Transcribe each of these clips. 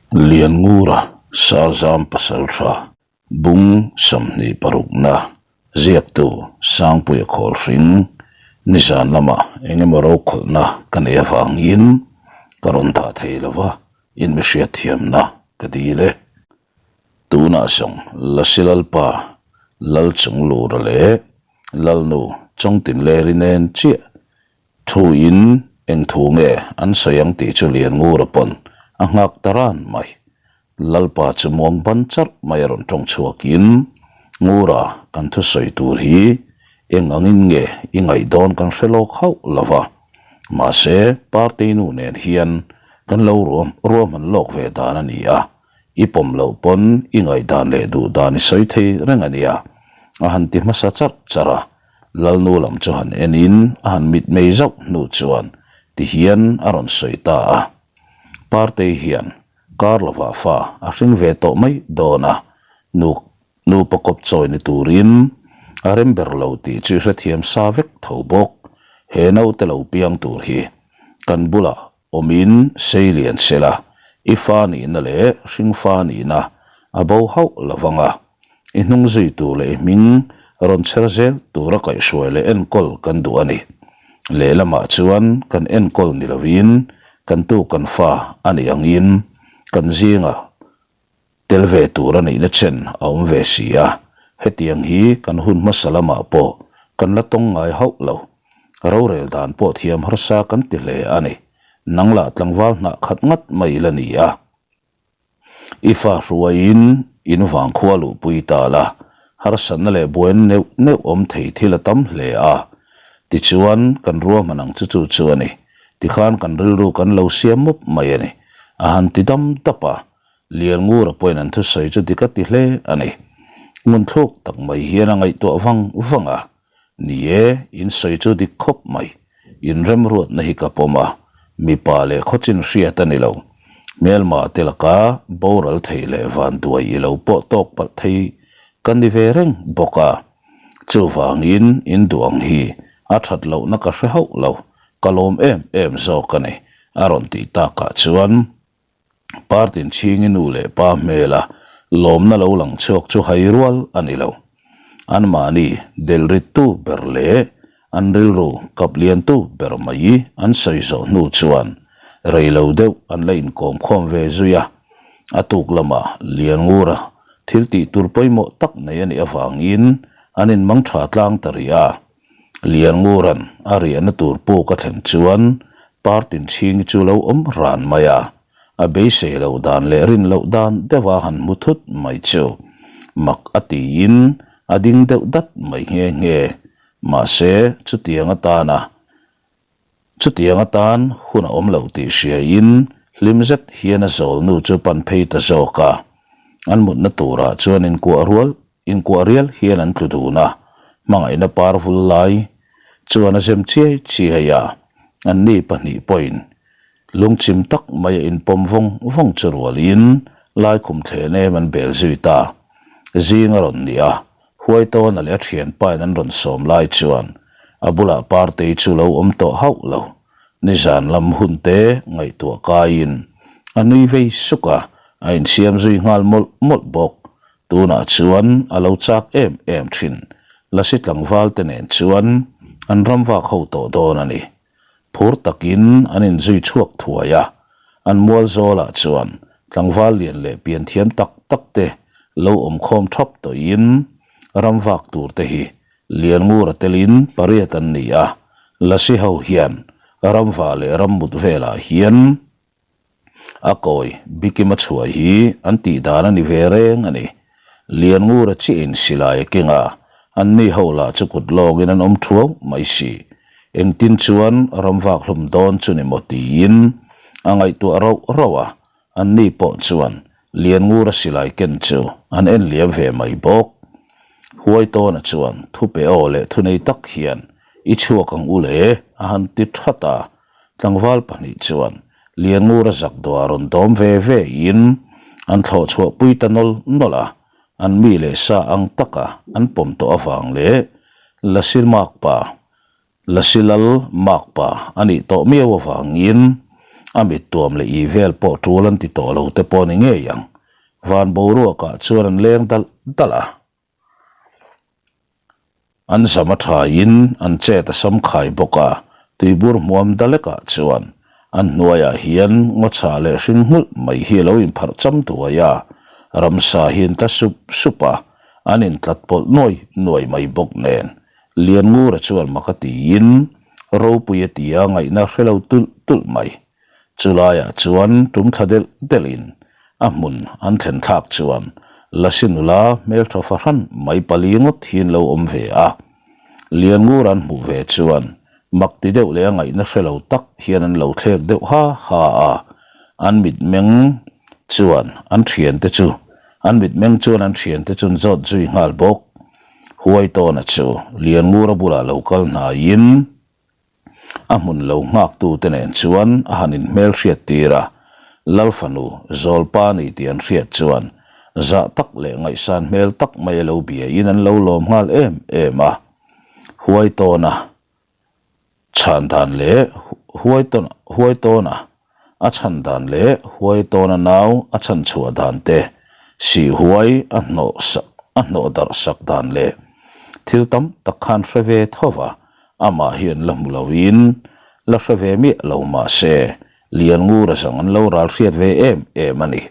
Lianngura Sarzam Pasaltha Bung 26na ziaktu Sangpuia Khawlhring nizan lamah engemaw rokhawlhna ka nei avangin ka rawn dah thei lova inmihriatthiamna ka dil e. Tunah zawng Lasi Lalpa Lalchunglura leh Lalnu Chawngtinleri nen chiah Thu in eng thu nge an sawi ang tih chu Lianngura pawn a nghak ta ran mai. Lalpa chu muang ban charh mai a rawn tawng chhuak in, Ngura kan thusawi tur hi eng angin nge i ngaih dawn kan hre lawk hauh lo va. Mahse party nu nen hian kan lo ruahman lawk ve dan a ni a, i pawm loh pawn i ngaihdan leh duh dan i sawi thei reng a nia a han ti hmasa charh charh a. Lalnu lam chu han enin a han mitmei zauh hnu chuan ti hian a rawn sawi ta a. Partei hian kar lovah fa a hring ve tawh mai dawn a, nu nupa kawp chawi ni turin a rem ber lo tih chu i hrethiam sa vek tho bawk. He naute lo piang tur hi kan bulah Awmin sei lian sela, i fa nihna leh hringfa nihna a bo hauh lo vang a, i hnung zui tur leh i hming rawn chher zel tura kaihhruai leh enkawl kan duh a ni. Lehlamah chuan kan enkawl ni lovin kan tu kan fa a nih angin kan zingah Tel ve tur a nihna chen a awm ve si a, hetiang hi kan hun hmasa lamah pawh kan la tawng ngai hauh lo. Rorel dan pawh thiam harsa kan ti hle a ni. Nang lah tlangval hnah khat ngat mai la ni a. I fa hruaiin in vangkhua luhpui ta la, harsatna leh buaina neuh neuh awm thei thil a tam hle a. Tichuan, kan ruahman ang chu chu chu a ni. Tikhan kan rilru kan lo siam mawp mai a ni. A han ti dam dap a, Lianngura pawhin an thusawi chu dik a ti hle a ni. Ngunthluk tak mai hian a ngaihtuah vang vang a, Ni e, in sawi chu dik khawp mai. In remruatna hi ka pawm a, mipa leh khawchin hriat a ni lo. Hmelma te laka boral thei leh vanduai i lo pawh tawk palh thei ka ni ve reng bawk a. Chuvangin in duh ang hi a that lohna ka hre hauh lo, ka lawm em em zawk a ni, a rawn tih takah chuan. Partin chhingi nu leh pa hmela lawmna lo lang chhuak chu hai rual a ni lo. Anmahni delrittu ber leh an rilru kap liantu ber mai an sawi zawh hnu chuan rei lo deuh an la inkawm khawm ve zui a. A tuk lamah Lianngura thil tih tur pawimawh tak nei a nih avangin an inmang tha tlang ta rih a. Lianngura'n a riahna tur puk a thlen chuan Partin chhingi chu lo awm ran mai a, a beisei loh dan leh rin loh dan deuha han hmu thut mai chu mak a tiin a ding deuh dat mai nghe nghe. Mahse, chutiang atana chutiang atan hun a awm loh tih hriain hlim zet hian a zawlnu chu pan phei ta zawk a, an mutna turah chuan inkuah rual Inkuah rial hian an tlu dun a, hmangaihna par vul lai chuan a zem chiai chiai a, anni pahnih pawhin lungchim tak mai a inpawm vawng vawng chu rualin laikhum thlen em an bel zui ta. Zing a rawn ni a, Huaitawna leh a thianpain an rawn sawm lai chuan a bulah Partei chu lo awm tawh hauh lo. Nizan lam hun te ngaihtuah kaiin a nui vei suk a, a insiam zui nghal mawlh mawlh bawk. Tunah chuan a lo chak em em thin. Lasi tlangval te nen chuan an ram vak ho tawh dawn a ni. Phur takin an inzui chhuak thuai a, an mual zawlah chuan tlangval lian leh pian thiam tak tak te lo awm khawm thap tawhin ram vak tur te hi Lianngura telin pariat an ni a, Lasi ho hian ramva leh rammut velah hian A kawi Bikima chhuah hi an tih dan a ni ve reng a ni. Lianngura chiahin silai a keng a, anni ho lah chu kut lawngin an awm thuau mai si. Engtin chuan ramvak hlum dawn chu ni maw tiin a ngaihtuah rauh rauh a, anni pawh chuan Lianngura silai ken chu an en liam ve mai bawk. Huaitawna chuan thupe aw leh thunei tak hian I chhuak ang u le a han ti that a, Tlangval pahnih chuan Lianngura zak dawh a rawn dawm ve ve in an thlawh chhuah pui ta nawlh nawlh a, an mi leh sa ang taka an pawm tawh avang leh Lasi makpa, Lasi lal makpa a nih tawh miau avangin. A mit tuam leh ih vel pawh tul an ti tawh lo te pawh ni ngei ang. Van boruakah chuan an leng dalh dalh a. An zam a thain an chet a sam khai bawk a, tuibur hmuam dalekah chuan an hnuaiah hian ngawchhah leh hring nghulh mai hi a lo inpharh cham duai a, ramsa hi an tla sup sup a, an intlat pawlh nuai nuai mai bawk nen Lianngura chuan mak a tiin ropui a ti a ngaihna hre lo tulh tulh mai. Chulaiah chuan tum thla delh delhin a hmun an thlen thlak chuan Lasi nula hmeltha fahran mai pali ngawt hi an lo awm ve a. Lianngura an hmuh ve chuan mak ti deuh leh a ngaihna hre lo tak hian an lo thlek deuh ha ha a. An mitmeng chuan an thiante chu an mitmeng chuan an thiante chu an zawt zui nghal bawk. Huaitawna chu Lianngura bulah lo kal hnaiin a hmun lo nghaktute nen chuan a han inhmelhriat tir a, Lal fanu Zawlpa ni tih an hriat chuan zah tak leh ngaihsan hmel tak mai a lo biain an lo lawm nghal em em a. Huaitawna chhan dan leh Huaitawna a chhan dan leh Huaitawna nau a chhan chhuah dan te, Sihhuai a hnawh a hnawh darh sak dan leh thil tam tak khan hre ve tho va, amah hian la hmu loin la hre ve miah lo mah se, Lianngura zang an lo ral hriat ve em em a ni.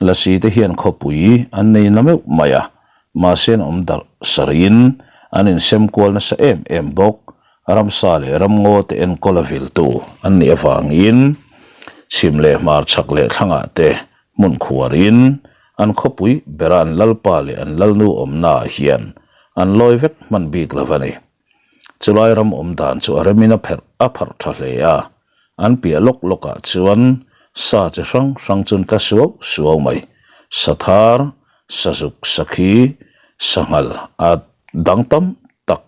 Lasi te hian khawpui an nei na meuh mai a, mahse an awm darh sarin an insem kual nasa em em bawk. Ramsa leh ramngaw te enkawl a viltu an nih avangin chhim leh hmar chhak leh thlangah te hmun khuarin an khawpui bera an lalpa leh an lalnu awmnaah hian an lawi vek hman bik lo a ni. Chulai ram awm dan chu a remin a pherh a pharh tha hle a, an piah lawk lawkah chuan sa chi hrang hrang chu an tla suau suau mai. Sathar, sazuk, sakhi, sanghal a dang tam tak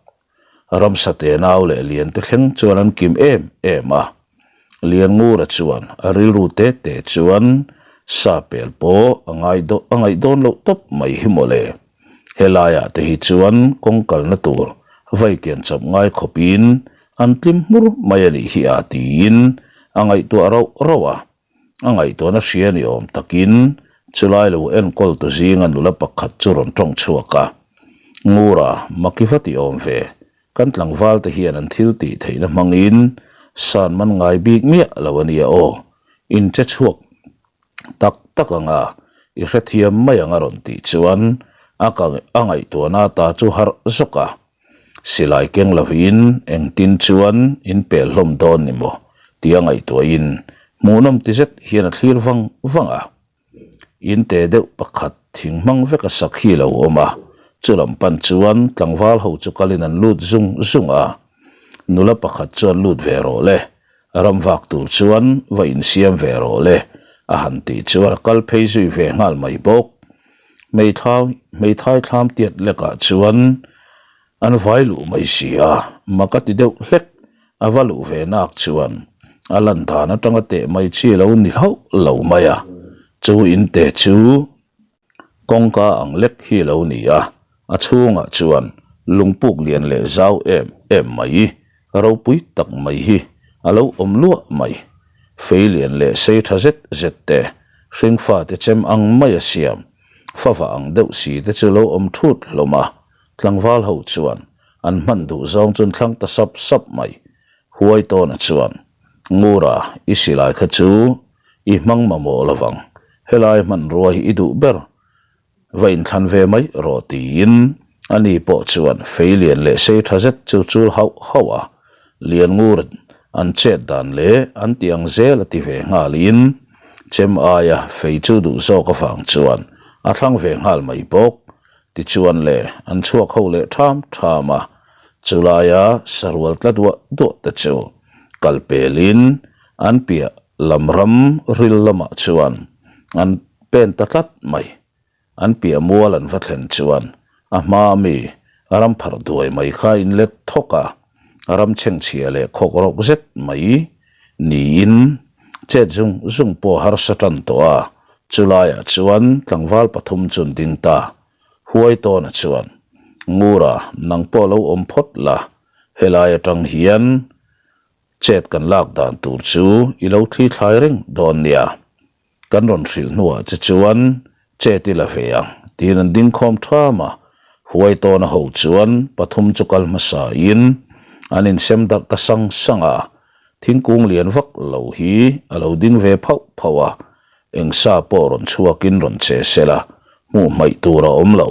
Ramsa tenau leh Liante thleng chuan an kim em em a. Lianngura chuan a rilru te te chuan sa pel pawh a ngai a ngaih dawn loh tawp mai hi mawle. Helaiah te hi chuan kawng kalna tur vai kian chawp ngai khawpin an tlim hmur mai a nih hi a tiin a ngaihtuah rauh rauh a. A ngaihtuahna hria ni awm takin chulai lo enkawl tu zinga nula pakhat chu rawn tawng chhuak a. Ngura, maki va ti awm ve, kan tlangval te hian an thil tih theihna hmangin san man ngai bik miah lo a nia aw, in che chhuak tak tak anga i hrethiam mai ang a rawn tih chuan a a ngaihtuahna ta chu harh zawk a. Silai keng lovin engtin chuan in pel hlawm dawn ni maw tia ngaihtuahin hmuhnawm ti zet hian a thlir vang vang a. In te deuh pakhat thing hmang vek a sak hi lo awm a, chu lam pan chuan tlangval ho chu kalin an lut zung zung a. Nula pakhat chuan lut ve rawh le, ram vak tur chuan va insiam ve rawh le a han tih chuan a kal phei zui ve nghal mai bawk. Hmeithai thlam tiat lekah chuan an vai luh mai si a, mak a ti deuh hlek. A va luh ve nak chuan a lan dan atanga teh mai chi lo ni hlauh lo mai a, chu in te chu kawngka ang lek hi lo ni a, a chhungah chuan lungpuk lian leh zau em em mai, ropui tak mai hi a lo awm luah mai. Fei lian leh sei tha zet zet te, hringfa te chem ang mai a siam, fava ang deuh si te chu lo awm thut hlawm a, tlangval ho chuan an hman duh zawng chu an thlang ta sap sap mai. Huaitawna chuan, Ngura, i silai kha chu i hmang mamawh lovang, helai hmanrua hi i duh ber Va inthlan ve mai rawh tiin ani pawh chuan fei lian leh sei tha zet chu chul hauh hauh a, Lianngura an chet dan leh an tih ang zel a ti ve nghalin chem aia fei chu duh zawk avang chuan a thlang ve nghal mai bawk. Tichuan le an chhuak ho leh tham tham a, chulaia sarual tla duah duah te chu kal pelin an piah lam ram ril lamah chuan an pen ta tlat mai. An piah mual an va thlen chuan a hma mi ram pharh duai mai kha in let thawk a, ram chhengchhia leh khawk rawk zet mai niin chet zung zung pawh harsa tan tawh a, chulaiah chuan tlangval pathum chu an ding ta. Huaitawna chuan, Ngura, nang pawh lo awm phawt la, helai atang hian. Chet kan lak dan tur chu i lo thli thlai reng dawn nia. Kan rawn hrilh hnuah che chuan chet i la ve ang tiin an ding khawm ṭham a. Huai tawna ho chuan pathum chu kal hmasa in an insem darh ta sang sang a. Thingkung lian vak lo hi a lo ding ve phauh phauh a, eng sa pawh rawn chhuakin rawn che sela hmuh hmaih tur a awm lo.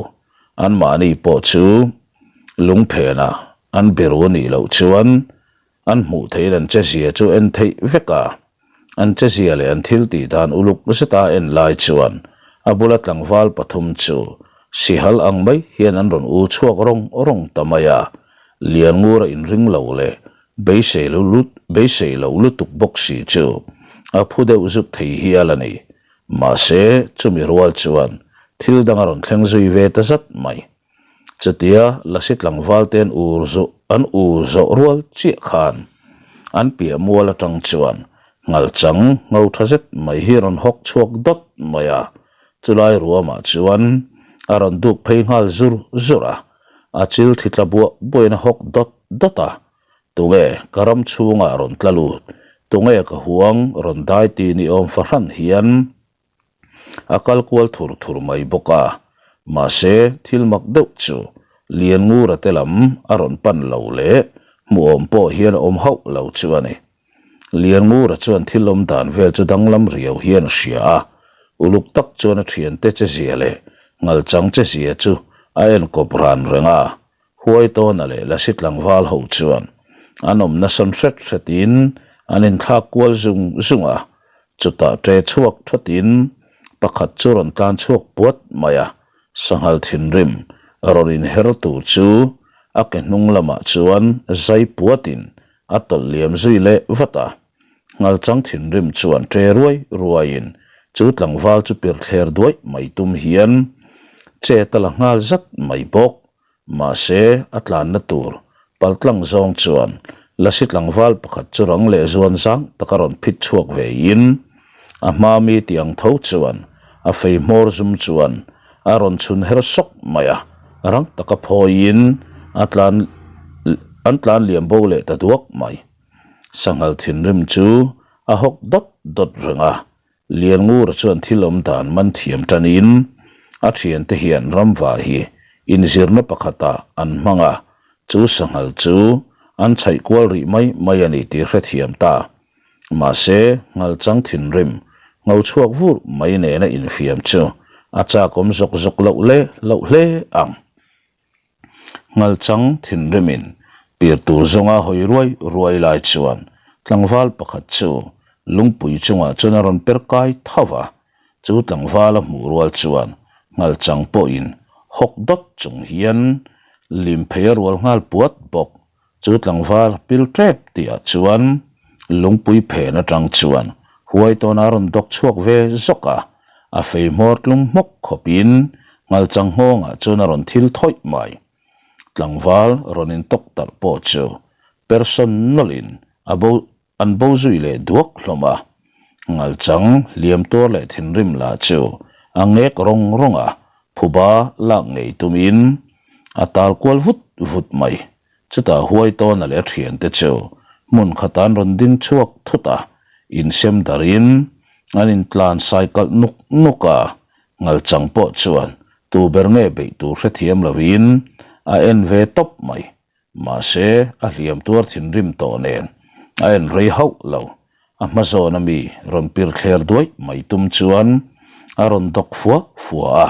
Anmahni pawh chu lungphenah an biru a nih loh chuan an hmuh theihin an chezia chu en theih vek a. An chezia leh an thil tih dan uluk zeta en lai chuan a bula tlangval pathum chu sihal ang mai hian an rawn u chhuak rawng rawng ta mai a. Lianngura inring lo leh beisei lo lut beisei lo lutuk bawk si chu a phu deuh zuk thei hial a ni. Mahse, chumi rual chuan thil dang a rawn thleng zui ve ta zat mai. Chutia Lasi tlangval te an ur zawh an ur zawh rual chiah khan an piah mual atang chuan ngalchang ngho tha zet mai hi rawn hawk chhuak dawt mai a, chulai ruamah chuan a rawn duk phei nghal zur zur a, a chil thi tla buah buahin a hawk dawt dawt a, tunge ka ram chhungah rawn tla lut, tunge ka huang rawn dai ti ni awm fahran hian. A kal kual thur thur mai bawk a, mahse thil mak deuh chu Lianngura te lam a rawn pan lo leh hmuhawm pawh hian a awm hauh lo chu a ni. Lianngura chuan thil awm dan vel chu danglam riau hian a hria a, uluk tak chuan a thiante che zia leh ngalchang che zia chu a enkawp ran reng a, Huai tawna leh Lasi tlangval ho chuan an awm nasawn hret hretin an inthlak kual zung zung a, chutah ṭe chhuak ṭhawtin pakhat chu rawn tlan chhuak puat mai a, sanghal thinrim rawn inher tur chu a ke hnung lamah chuan zai puatin a tawlh liam zui leh vat a. Nghalchang thinrim chuan ṭe ruai ruaiin chu tlangval chu pir thler duai mai tum hian chet a la nghal zat mai bawk. Mahse, a tlanna tur paltlang zawng chuan Lasi tlangval pakhat chu rang leh zuan zang taka rawn phit chhuak ve in a hma mi tih ang tho chuan a fei hmawr zum chuan a rawn chhun her sawk mai a, rang taka phawiin a tlan an tlan liam bo leh ta duak mai. Sanghal thinrim chu a hawk dawt dawt reng a, Lianngura chuan thil awm dan man thiam tanin a thiante hian ramva hi inzirna pakhatah an hmang a, chu sanghal chu an chhaih kual rih mai mai a ni tih hrethiam ta. Mahse, nghalchang thinrim ngho chhuak vur mai nena infiam chu a chakawm zawk zawk loh leh loh hle ang. Nghalchang thinrimin pir tur zawnga hawi ruai ruai lai chuan tlangval pakhat chu lungpui chungah chuan a rawn per kai tho va, chu tlangval a hmuh rual chuan nghalchang pawhin hawk dawt chung hian lim phei a rual nghal puat bawk. Chu tlangval pil tep tihah chuan lungpui phen atang chuan huai tawn a rawn dawk chhuak ve zawk a, a fei hmawr tlum hmawk khawpin nghalchang nghawngah chuan a rawn thil thawih mai. Tlangval rawn intawk tarh pawh chu person nawlhin a bo An bo zui leh duak hlawm a, ngalchang hliam tuar leh thinrim lah chu a ngek rawng rawng a, phuba lak ngei tumin a tal kual vut vut mai. Chutah huai tawna leh a thiante chu hmun khatah an rawn ding chhuak thut a, insem darin an intlan sai kalh nuk nuk a, ngalchang pawh chuan tu ber nge beih tur hrethiam lovin a en ve tawp mai. Mahse, a hliam tuar thinrim tawh nen a en rei hauh lo. A hma zawn ami rawn pir thler duai mai tum chuan a rawn dawk fua fua a.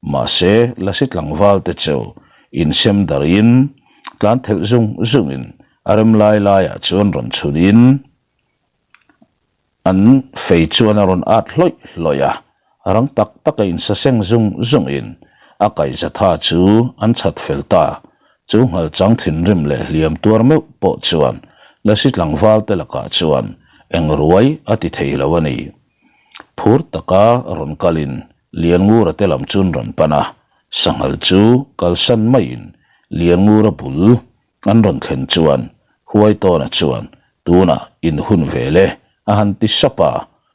Mahse, Lasi tlangval te chu insem darin tlan thelh zung zungin a rem lai laiah chuan rawn chhunin An fei chuan a rawn at hlawih hlawih a, rang tak taka insaseng zung zungin a kaihzatha chu an chhat fel ta. Chu nghalchang thinrim leh hliam tuar meuh pawh chuan Lasi tlangval te lakah chuan eng ruai a ti thei lo a ni. Phur taka rawn kalin Lianngura te lam chun rawn pan a, sanghal chu kalsan maiin Lianngura bul An rawn thlen chuan Huaitawna chuan tunah in hun vel e a han ti sap a,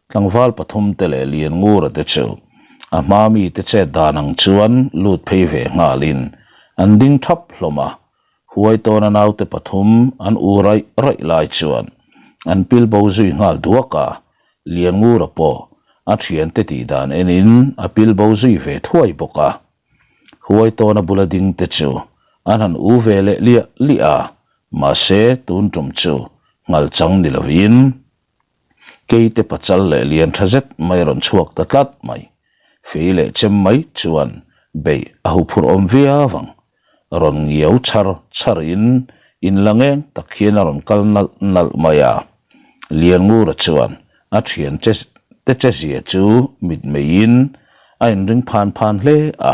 tlangval pathum te leh Lianngura te chu a hma mite chet dan ang chuan lut phei ve nghalin an ding thap hlawm a. Huaitawna naute pathum an u raih raih lai chuan. An pil bo zui nghal duak a, Lianngura pawh a thiante tih dan enin a pil bo zui ve thuai bawk a. Huai tawna bula ding te chu an han u ve leh liah liah a, mahse tun tum chu nghal chang ni lovin Keite pachal leh lian tha zet mai a rawn chhuak ta tlat mai. Fei leh chem mai chuan beih a huphurh awm viau ang. Rawn ngiau chhar chhar in in la ngeng tak hian a rawn kal nalh nalh mai a. Lianngura chuan a thian che te che zia chu mitmeiin a inring phan phan hle a,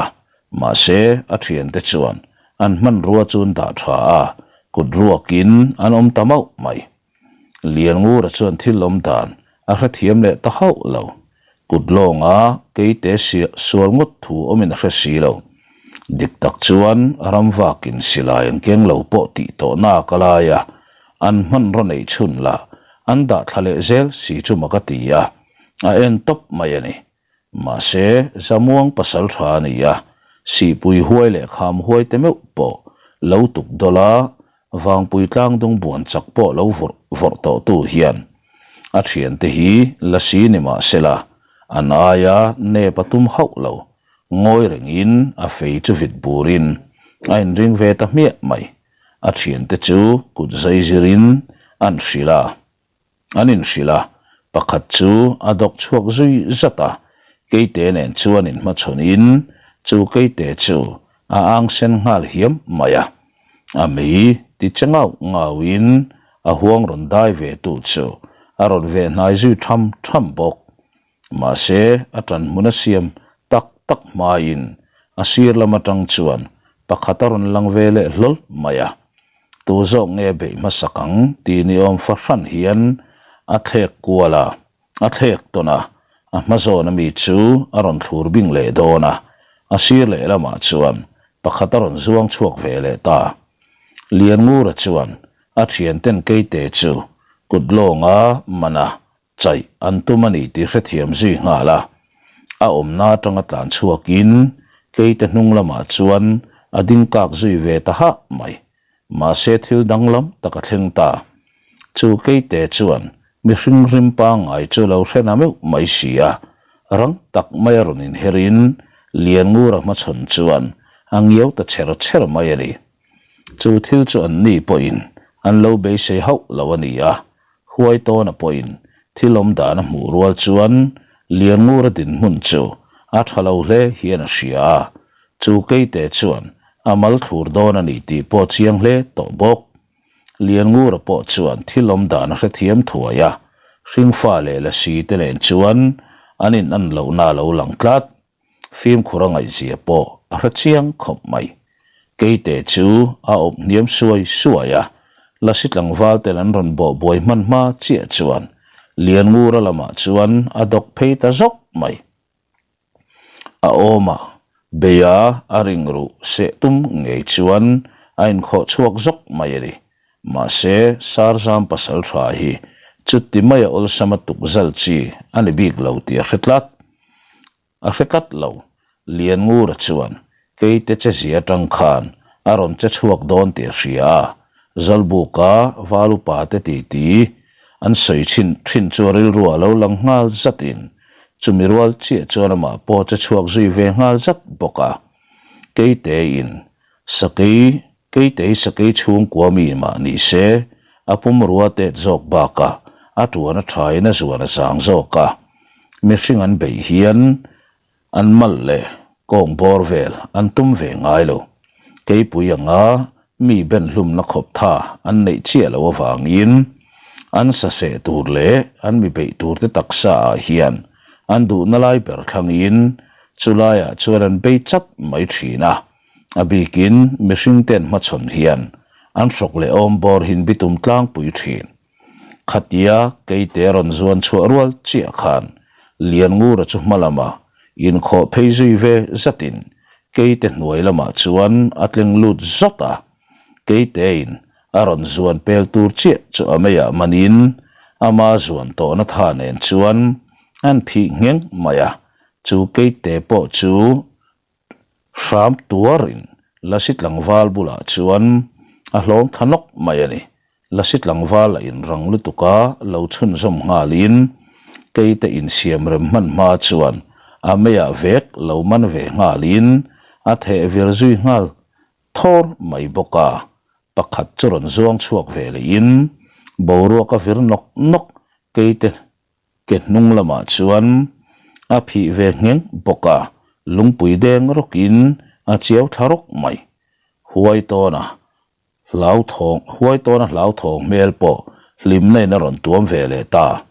mahse a thiante chuan an hmanrua chu an dah tha a, kut ruakin an awm ta mauh mai. Lianngura chuan thil awm dan a hrethiam leh ta hauh lo. Kut lawnga keite sual ngawt thu awmin a hre si lo. Dik tak chuan ramvakin silai an keng lo pawh tih tawh nak a lai a, an hmanraw neih chhun lah an dah thla leh zel si chu mak a ti a, a en tawp mai a ni. Mahse, Zamuang pasal tha a ni a, sihpui huai leh kham huai te meuh pawh lo tuk dawlh a, Vangpui tlangdung buan chak pawh lo vawrh vawrh tawhtu hian a thiante hi lasi ni mah sela, an aia nep a tum hauh lo. Ngawi rengin a fei chu vit burin a inring ve ta hmiah mai. A thiante chu kut zai zirin an hrilh a. An inhrilh a, pakhat chu a dawk chhuak zui zat a, Keite nen chuan inhmachhawnin chu Keite chu a ang sen nghal hiam mai a. A mei ti che ngau ngauin a huang rawn dai ve tu chu a rawn veh hnai zui tham tham bawk. Mahse, a ṭan hmun a siam tak tak hmain a sir lam aṭang chuan pakhat a rawn lang ve leh hlawl mai a. Tu zawk nge beih hmasak ang tih ni awm fahran hian a thlek kual a, a thlek tawn a, a hma zawn ami chu a rawn thlur bing leh dawn a, a sir leh lamah chuan pakhat a rawn zuang chhuak ve leh ta. Lianngura chuan a thianten Keite chu kut lawnga man a, chaih an tum a ni tih hrethiam zui nghal a. A awmna atanga tlan chhuakin Keite hnung lamah chuan a ding kak zui ve ta hah mai. Mahse thil danglam tak a thleng ta. Chu Keite chuan mihring rim pangngai chu lo hre na meuh mai si a, rang tak mai a rawn inherin Lianngura hmachhawn chuan a ngiau ta cher cher mai a ni. Chu thil chu anni pawhin an lo beisei hauh lo a ni a, Huai tawna pawhin thil awm dan a hmuh rual chuan Lianngura dinhmun chu a tha lo hle hian a hria a, chu Keite chuan a mal thlur dawn a ni tih pawh chiang hle tawh bawk. Lianngura pawh chuan thil awm dan a hrethiam thuai a, hringfa leh lasi te nen chuan an in an lohna a lo lang tlat. Fimkhur a ngaihzia pawh a hre chiang khawp mai. Keite chu a awp hniam suai suai a, Lasi tlangval ten an rawn bawh buai hman hma chiah chuan Lianngura lamah chuan a dawk phei ta zawk mai. A awm a, beia a ring ruh seh tum ngei chuan a inkhawh chhuak zawk mai a ni. Mahse, Sarzam pasal tha hi chuti maia awlsama tukzal chi a ni bik lo tih a hre tlat. A hre tlat lo. Lianngura chuan Keite che zia atang khan a rawn che chhuak dawn tih a hria a, Zalbuka val upa te titi an sawi chhin thin chu a rilru ah lo lang nghal zatin chumi rual chiah chuan amah pawh che chhuak zui ve nghal zat bawk a. Keite-in Sakei Keitei sakei chhungkua mi mah ni se, a pumrua tet zawk bakah a tuan a thain a zuan a zang zawk a. Mihring an beih hian an mal leh kawng bawr vel an tum ve ngai lo. Keipui anga mi ben hlumna khawp tha an neih chiah loh avangin an saseh tur leh an mi beih turte taksa ah hian an duhna lai ber thlangin chulaiah chuan an bei chat mai thin a. A bikin mihring ten hmachhawn hian an hrawk leh awm bawr hin bitum tlangpui thin. Khatia Keite a rawn zuan chhuah rual chiah khan Lianngura chu hma lamah inkhawh phei zui ve zatin Keite hnuai lamah chuan a tleng lut zawt a. Keitein a rawn zuan pel tur chiah chu a meiah manin ama zuan tawhna tha nen chuan an phih ngheng mai a. Chu Keite pawh chu Hram tuarin Lasi tlangval bulah chuan a hlawm tha nawk mai a ni. Lasi tlangval a inrang lutuk a, lo chhunzawm nghalin Keite insiam rem hman hma chuan a meiah vek lo man ve nghalin a theh vir zui nghal thawr mai bawk a, pakhat chu rawn zuang chhuak ve lehin boruak a vir nawk nawk Keite ke hnung lamah chuan a phih ve ngheng bawk a, lungpui deng rawkin a chiau thla rawk mai. Huai tawna hlauthawng huai tawna hlauthawng hmel pawh hlimna in a rawn tuam ve leh ta.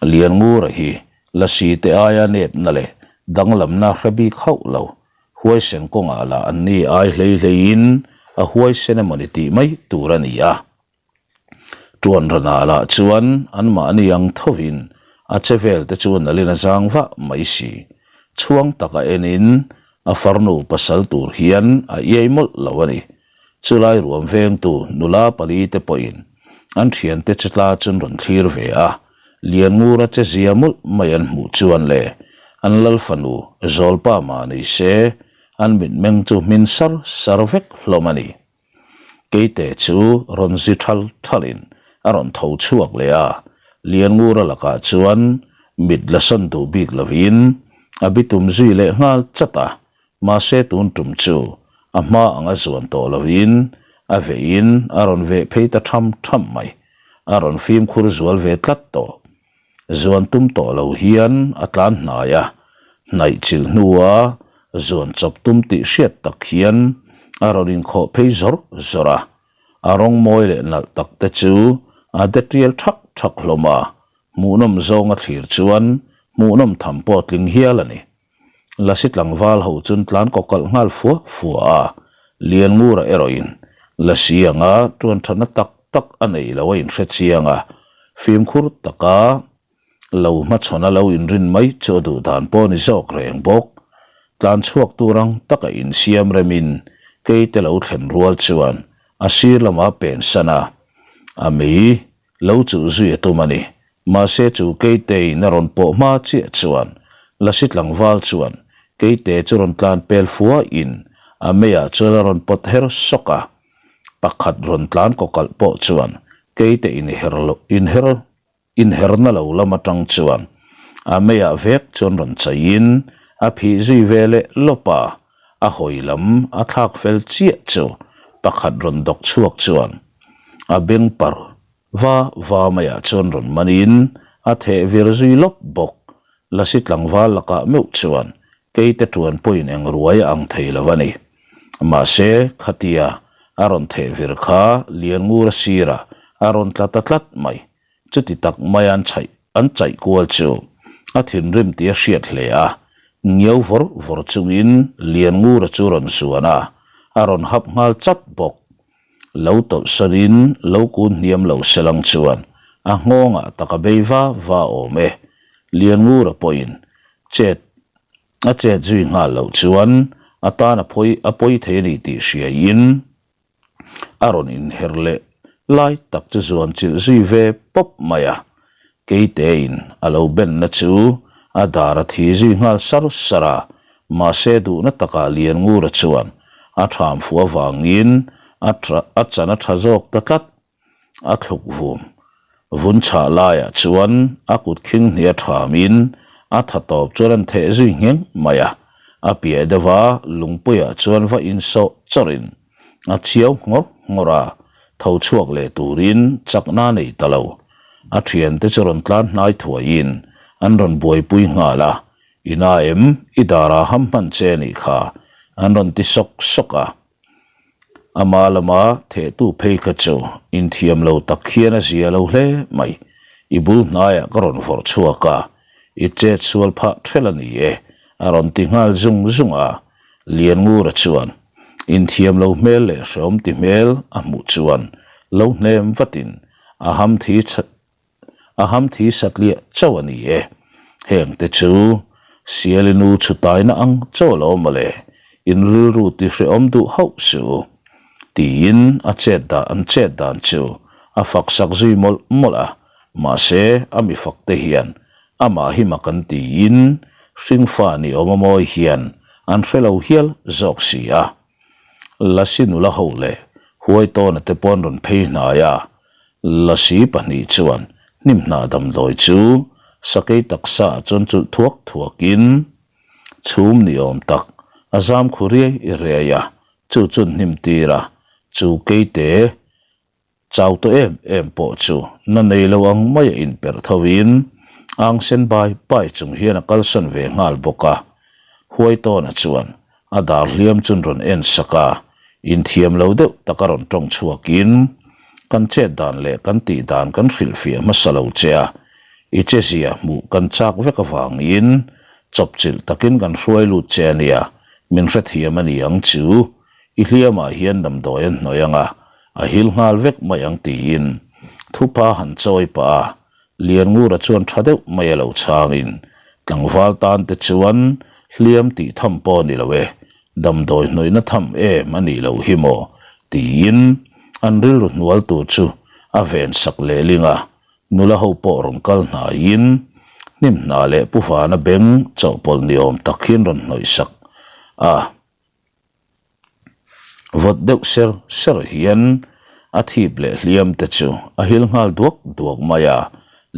Lianngura hi lasi te aia nepna leh danglamna hre bik hauh lo, huaisen kawngah lah an ni ai hlei hleiin a huaisen emawni tih mai tur a ni a. Tuan ranah lah chuan anmahni ang thovin a che vel te chu nalin a zang vah mai si. Chhuang taka enin a farnu pasal tur hian a iai mawlh lo a ni. Chulai ruam vengtu nula pali te pawhin an thiante che tla chun rawn thlir ve a, Lianngura che zia mawlh mai an hmuh chuan le an lal fanu Zawlpa mah ni se an mitmeng chu hmin sar sar vek hlawm a ni. Keite chu rawn zi thal thalin a rawn tho chhuak leh a, Lianngura lakah chuan mit la sawn duh bik lovin a bitum zui leh nghal chat a, mahse tun tum chu a hma anga zuan tawh lovin a vehin a rawn veh phei ta tham tham mai, a rawn fimkhur zual ve tlat tawh. Zuan tum tawh lo hian a tlan hnai a, hnaih chilh hnua zuan chawp tum tih hriat tak hian a rawn inkhawh phei zawr zawr a, a rawng mawi leh nalh tak te chu a de tial thak thak hlawm a, hmuhnawm zawnga thlir chuan hmuhnawm tham pawh tling hial a ni. Lasi tlangval ho chun tlan kaw kalh nghal fua fua a, Lianngura erawhin Lasi anga tuan thatna tak tak a nei lo a inhre chiang a, fimkhur taka lo hmachhawn a lo inrin mai chu a duh dan pawh a ni zawk reng bawk. Tlan chhuak tur ang taka insiam remin keite lo thlen rual chuan a sir lamah pensan a, a mei lo chuh zui a tum a ni. Mahse chu Keiteiin a rawn pawh hma chiah chuan Lasi tlangval chuan Keite chu rawn tlan pel fuaiin a meiah chuan a rawn pawt her sawk a. Pakhat rawn tlan kawkalh pawh chuan Keite inher lo inher inherna lo lam atang chuan a meiah vek chuan rawn chaiin a phih zui ve leh lawp a. A hawi lam a thlak fel chiah chu pakhat rawn dawk chhuak chuan a beng parh Va va maiah chuan rawn manin a theh vir zui lawp bawk. Lasi tlangval lakah meuh chuan keite tuan pawhin eng ruai a ang thei lo a ni. Mahse, khatia a rawn theh vir kha Lianngura sirah a rawn tla ta tlat mai. Chuti tak mai an chhaih an chaih kual chu a thinrim tih a hriat hle a, ngiau vawr vawr chungin Lianngura chu rawn zuan a, a rawn hap nghal chat bawk. Lo tawlh sarin lo kun hniam lo selang chuan a nghawngah tak a bei va va awm e. Lianngura pawhin chet a chet zui nghal loh chuan a tan a phawi a pawi thei a ni tih hriaiin a rawn inher leh lai tak chu zuan chilh zui ve pawp mai a. Keitein a lo benna chu a dar a thi zui nghal sar sar a, mahse duhna takah Lianngura chuan a tham fuh avangin a a chan a tha zawk ta tlat. A thluk vum vun chhah laiah chuan a kut khing hnih a thamin a tha tawp chuan an theh zui ngheng mai a, a piah deuha lungpuiah chuan va insawh chawrhin A chiau nghawr nghawr a, tho chhuak leh turin chakna a nei ta lo. A thiante chu rawn tlan hnai thuaiin an rawn buaipui nghal a, I na em? I darah ham hman che a nih kha, an rawn ti sawk sawk a. Ama lama thehtu phei kha chu inthiam lo tak hian a zia lo hle mai. I bul hnaiah ka rawn vawrh chhuak a, i chet sual phah ṭhelh a ni e, a rawn ti nghal zung zung a. Lianngura chuan inthiam lo hmel leh hreawm ti hmel a hmuh chuan lo hnem vatin a ham thi a ham thi satliah chauh a ni e. Heng te chu Siali nu chhutaina ang chauh a lo awm mawle, in rilru ti hreawm duh hauh suh u tiin a chet dan an chet dan chu a fak sak zui mawlh mawlh a, mahse a mi fak te hian Amah hi mak an tiin hringfa ni awm a mawi hian an hre lo hial zawk si a. Lasi nula ho leh Huaitawna te pawh an rawn phei hnai a. Lasi pahnih chuan hnimhnah damdawi chu sakei taksa ah chuan chulh thuak thuakin chhum ni awm tak a zam khu riai riai a, chu chuan hnim tir a, chu keite Chau tawh em em pawh chu na nei lo ang mai a inperh tho in ang sen bai bai chung hian a kalsan ve nghal bawk a. Huaitawna chuan a dar hliam chun rawn en sak a, inthiam lo deuh tak a rawn tawng chhuak in, Kan chet dan leh kan tih dan kan hrilhfiah hmasa lo che a, i che zia hmuh kan chak vek avangin chawpchilh takin kan hruai lut che a nia, min hrethiam a ni ang chu, i hliamah hian damdawi an hnawih ang a, A hil nghal vek mai ang tiin thupa han chawi pah a, Lianngura chuan tha deuh mai a lo chhangin tlangval tan te chuan hliam tih tham pawh a ni lo e, damdawi hnawihna tham em a nih loh hi maw tiin an rilru hnual tur chu a ven sak lehling a, nula ho pawh rawn kal hnaiin hnim hna leh pu vana beng chawhpawlh ni awm tak hian rawn hnawih sak a. Vawt deuh ser ser hian a thip leh hliam te chu a hil nghal duak duak mai a,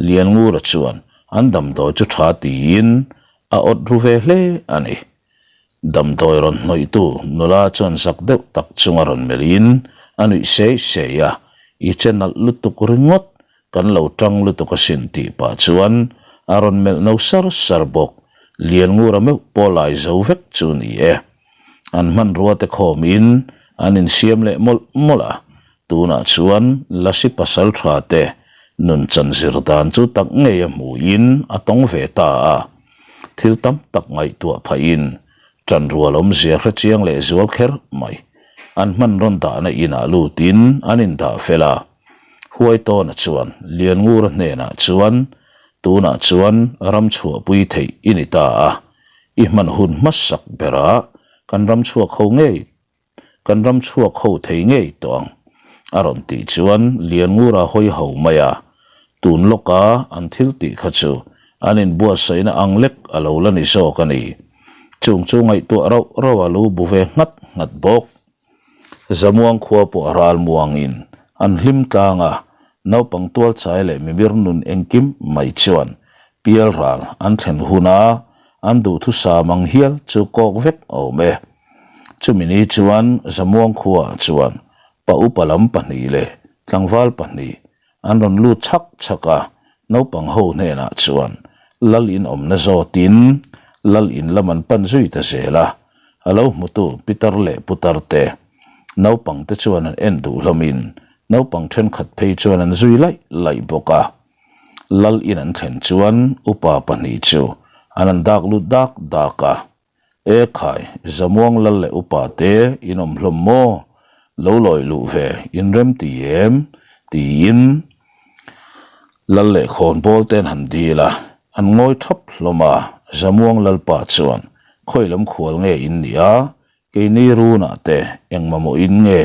Lianngura chuan an damdawi chu tha tiin a awt ru ve hle a ni. Damdawi rawn hnawihtu nula chuan zak deuh tak chunga rawn melhin a nuih sei sei a, I che nalh lutuk ringawt, kan lo tang lutuk asin tih pah chuan a rawn melh no sar sar bawk, Lianngura meuh pawh lai zo vek chu ni e. An hmanrua te khawmin an insiam leh mawlh mawlh a, tunah chuan Lasi pasal tha te nun chan zir dan chu tak ngei a hmuhin a tawng ve ta a, thil tam tak ngaihtuah phahin ṭanrual awmzia hrechiang leh zual kher mai. An hmanrawn dahna inah lutin an indah fel a, Huaitawna chuan Lianngura hnenah chuan tunah chuan ram chhuahpui theih i ni ta a, I hman hun hmasak berah kan ram chhuak ho ngei kan ram chhuak ho thei ngei tawh ang, a rawn tih chuan Lianngura hawi ho mai a, tun lawka an thil tih kha chu an inbuatsaihna ang lek a lo la ni zawk a ni. Chung chu ngaihtuah rauh rauh a lo bu ve nghat nghat bawk. Zamuang khua pawh a ral muangin an hlim tlang a, naupang tualchai leh mimir nun engkim mai chuan pialral an thlen huna an duhthusam ang hial chu kawk vek a awm e. Chumi ni chuan Zamuang khuaah chuan pa upa lam pahnih leh tlangval pahnih An rawn lut chhak chhak a, naupang ho hnenah chuan Lal in awmna zawtin Lal in lam an pan zui ta zel a, a lo hmutu pitar leh putar te, naupang te chuan an en duh hlawmin naupang thenkhat phei chuan an zui laih laih bawk a. Lal in an thlen chuan upa pahnih chu an han dak lut dak dak a, E khai, Zamuang lal leh upa te in awm hlawm maw? Lo lawi luh ve in rem ti em? tiin lal leh khawnbawl te an han dil a, an ngawi thap hlawm a, Zamuang lalpa chuan khawi lam khual nge in nih a, Keini runah te eng mamawhin nge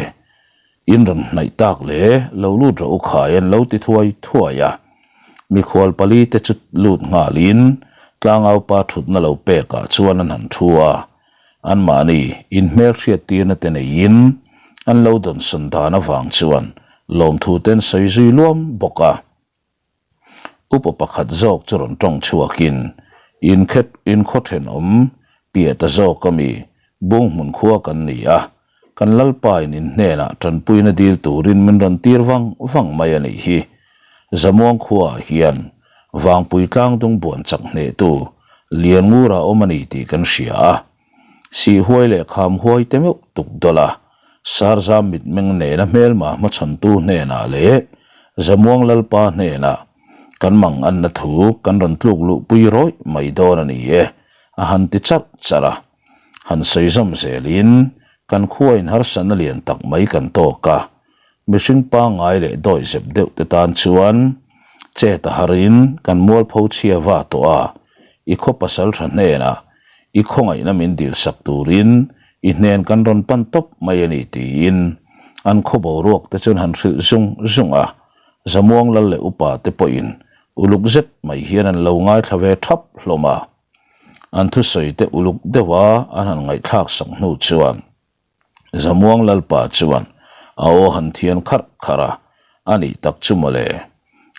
in rawn hnaih tak le lo lut rawh u khai an lo ti thuai thuai a. Mikhual pali te chu lut nghalin tlangaupa thutna lo pekah chuan an han thu a. Anmahni inhmelhriat tirna te neiin an lo dawnsawn dan avang chuan lawmthu te an sawi zui luam bawk a. Upa pakhat zawk chu rawn tawng chhuakin, Inkhet inkhaw thenawm piah ta zawk ami, bung hmun khua kan ni a, kan Lalpain in hnenah tanpuina dil turin min rawn tir vang vang mai a nih hi. Zamuang khuaah hian Vangpui tlangdung buan chak hnehtu Lianngura awm a ni tih kan hria a. Sihhuai leh Khamhuai te meuh tuk dawlh a, Sarzam mitmeng nena hmelma hmachhawntu hnenah leh Zamuang Lalpa hnenah kan mang anna thu kan rawn tluk luhpui rawih mai dawn a ni e, a han ti charh charh a. Han sawi zawm zelin kan khuain harsatna lian tak mai kan tawk a, Mihring pangngai leh dawi zep deuh te tan chuan chet a harin kan mualpho chhia va tawh a, i khaw pasal tha hnenah i khawngaihna min dilsak turin i hnen kan rawn pan tawp mai a ni tiin an khaw boruak te chuan han hrilh zung zung a, Zamuang lal leh upa te pawhin uluk zet mai hian an lo ngaithla ve thap hlawm a, an thusawi te uluk deuha an han ngaihthlak sak hnu chuan. Zamuang Lalpa chuan a aw han thian kharh kharh a. A nih tak chu mawle.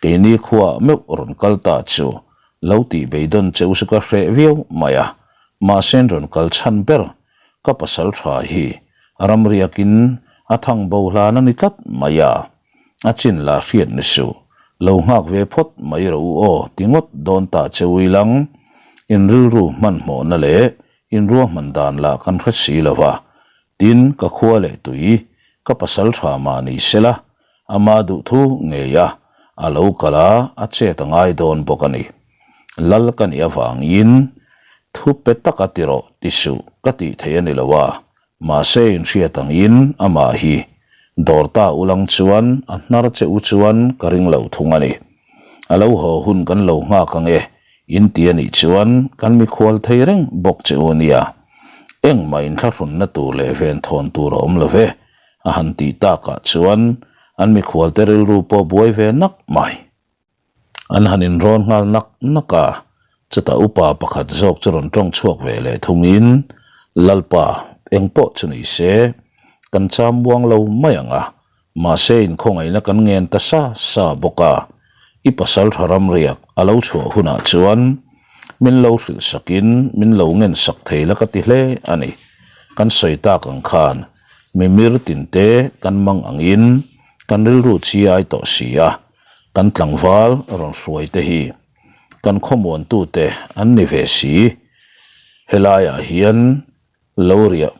Keini khuaah meuh rawn kal ta chu lo tih beidawn che u chu ka hreh viau mai a, mahse an rawn kal chhan ber ka pasal tha hi ramriakin a thang bo hlan a ni tlat mai a, a chin la hriat ni suh, lo nghak ve phawt mai rawh u aw ti ngawt dawn ta che u ilang, in rilru hmanhmawhna leh in ruahman dan lah kan hre si lo va, tin ka khua leh tui ka pasal tha mah ni sela ama duhthu ngei a, a lo kal a, a chet a ngai dawn bawk a ni. Lal ka nih avangin thu pe taka ti rawh ti suh ka tih theih a ni lo a, mahse inhriat angin amah hi dawr ta ulang chuan a hnar che u chuan ka ring lo thung a ni. A lo haw hun kan lo nghak ang e, in ti a nih chuan kan mikhual thei reng bawk che u nia. Engmah inthlahrunna tur leh venthawn tur a awm lo ve, a han tih takah chuan an mikhualte rilru pawh buai ve nak mai. An han inrawn nghal nak nak a, chutah upa pakhat zawk chu rawn tawng chhuak ve leh thungin, Lalpa, eng pawh chu ni se, kan cham buang lo mai ang a, mahse inkhawngaihna kan ngen ta sa sa bawk a, i pasal tha ramriak a lo chhuah hunah chuan min lo hrilh sakin min lo ngen sak thei la ka ti hle a ni. Kan sawi tak ang khan mimir tinte kan mang angin kan rilru chi ai tawh si a, Kan tlangval rawn hruai te hi kan khawmuantute an ni ve si. Helaiah hian lo riah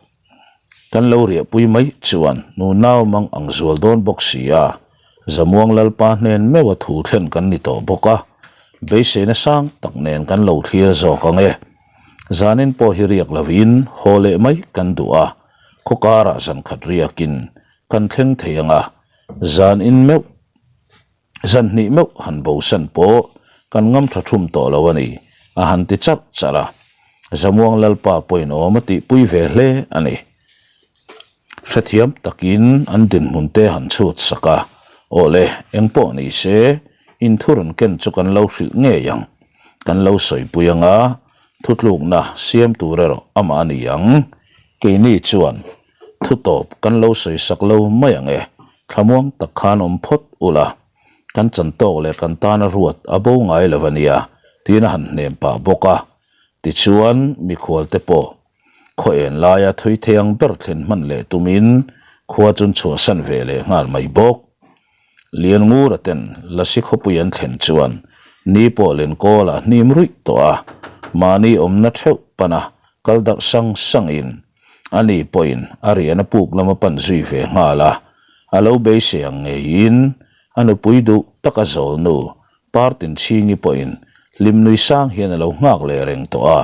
kan lo riahpui mai chuan nunau mang ang zual dawn bawk si a, Zamuang Lalpa hnen meuha thu thlen kan ni tawh bawk a, beiseina sang tak nen kan lo thlir zawk ang e. Zanin pawh hi riak lovin haw leh mai kan duh a, khaw karah zan khat riakin kan thleng thei ang a, Zan in meuh, zan hnih meuh han bosan pawh kan ngam tha thum tawh lo a ni, a han ti charh charh a. Zamuang Lalpa pawhin awm a tihpui ve hle a ni. Hrethiam takin an dinhmun te han chhut sak a, Aw le, eng pawh ni se, in thu rawn ken chu kan lo hrilh ngei ang. Kan lo sawipui ang a, thutlukna siam tur erawh amah a ni ang. Keini chuan Thu tawp kan lo sawi sak lo mai ang e, thlamuang tak khan awm phawt ula, kan chan tawk leh kan tana ruat a bo ngai lo a nia, tiin a han hnem pah bawk a. Tichuan, mikhual te pawh khaw en laia thui thei ang ber thlen hman leh tumin khua chun chhuahsan ve leh nghal mai bawk. Lianngura ten Lasi khawpui an thlen chuan ni pawh Lenkawl a hnim ruih tawh a, mahni awmna theuh pana kal darh sang sangin Ani pawhin a rian a puk lam a pan zui ve nghal a, a lo beisei ang ngeiin a nupui duh taka zawlnu Partinchhingi pawhin hlim nui sang hian a lo nghak leh reng tawh a.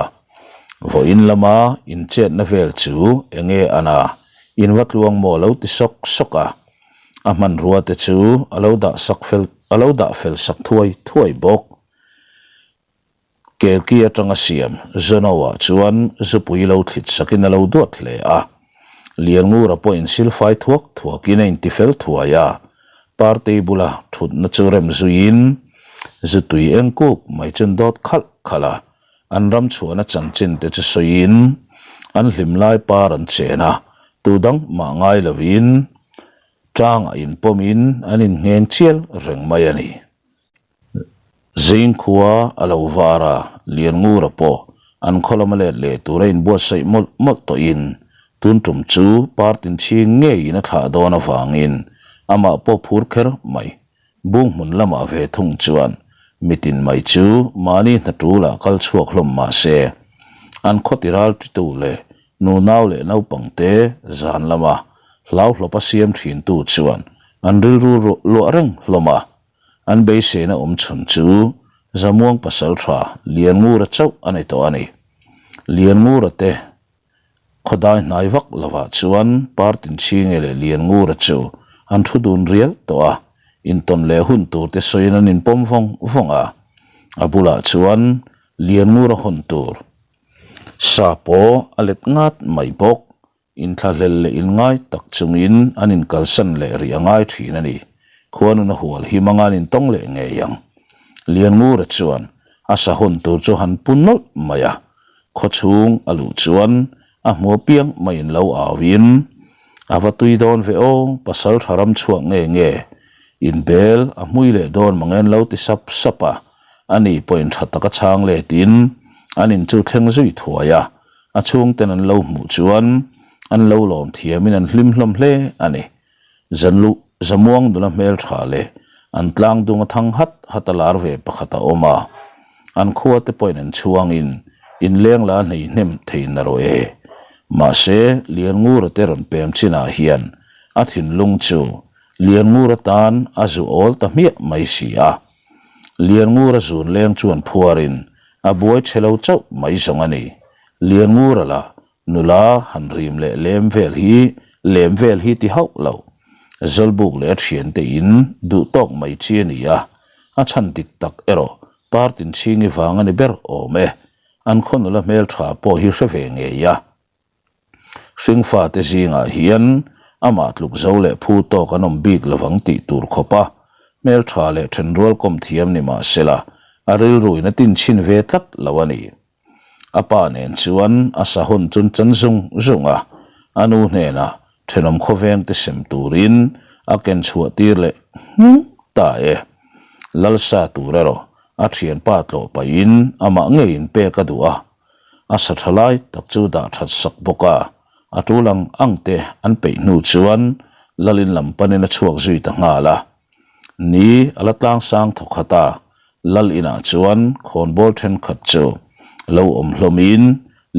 Vawiin lama inchetna vel chu enge ana in va tluang maw lo ti sawk sawk a, a hmanrua te chu a lo dah sak fel a lo dah fel sak thuai thuai bawk. Kelki atanga siam Zono-ah chuan zupui lo thlit sakin a lo duat hle a. Lianngura pawhin silfai thuak thuakin a intifel thuai a, Partei bula thutna chu rem zuiin zutui eng kuk mai chu an dawt khalh khalh a, an ram chhuahna chanchin te chu sawiin an hlim lai par an chen a, tu dang mah ngai lovin tangah inpawmin an inngheng chial reng mai a ni. Zingkhua a lo var a, Lianngura pawh an khaw lama let leh tur a inbuatsaih mawlh mawlh tawhin tun tum chu Partinchhing ngeiin a thlah dawn avangin amah pawh phur kher mai. Bung hmun lamah ve thung chuan mitin mai chu mahni hna tulah kal chhuak hlawm mah se, an khaw tiral titu leh nunau leh naupangte zan lama hlauhlawpa siam thintu chuan an rilru luah reng hlawm a. An beiseina awm chhun chu Zamuang pasaltha Lianngura chauh a ni tawh a ni. Lianngura te khawdai hnai vak lovah chuan Partinchhinge leh Lianngura chu an thu dun rial tawh a, intawn leh hun tur te sawiin an inpawm vawng vawng a. A bulah chuan Lianngura hawn tur sa pawh a let ngat mai bawk. Inthlahlel leh inngai tak chungin an inkalsan leh rih a ngai thin a ni. Khuanun a hual him anga an intawng leh ngei ang. Lianngura chuan a sa hawn tur chu han pu nawlh mai a. Khaw chhung a luh chuan a hmu apiang maiin lo auin, A va tui dawn ve aw, pasal tha ram chhuak nge nge. Inbel a hmui leh dawn mang en lo ti sap sap a, ani pawhin tha taka chhang letin an in chu thleng zui thuai a, a chhungten an lo hmuh chuan an lo lawm thiamin an hlim hlawm hle a ni. Zanluh Zamuang nula hmel tha leh an tlang dung a thang hat hat a lar ve pakhat a awm a, an khua te pawhin an chhuangin inleng la hnei hnem thei na rawh e. Mahse, Lianngura te rawn pem chinah hian a thinlung chu Lianngura tan a zu awl ta hmiah mai si a. Lianngura zun leng chuan phuarin a buai chhe lo chauh mai zawng a ni. Lianngura lah Nula han rim leh lem vel hi lem vel hi ti hauh lo. Zawlbuk leh a thiante in duh tawk mai chi a ni a, a chhan dik tak erawh partin chhingi vang a ni ber awm e. An khaw nula hmeltha pawh hi hre ve ngei a. Hringfate zingah hian amah tluk zo leh phu tawk an awm bik lovang tih tur khawp a hmeltha leh thenrual kawm thiam ni mahsela a rilruin a tinchhin ve tlat lo a ni. A pa nen chuan a sahun chun chan zung zung a, a nu hnenah thenawm khawveng te sem turin a ken chhuah tir leh nghing ta e. Lalsa tur erawh a thianpa tlawh pahin amah ngeiin pek a duh a, a sa tha lai tak chu dah that sak bawk a, a tul ang ang te an peih hnu chuan Lalin lam panin a chhuak zui ta nghal a. Ni a la tlang sang thawk khat a, Lal inah chuan khawnbawl thenkhat chu lo awm hlawmin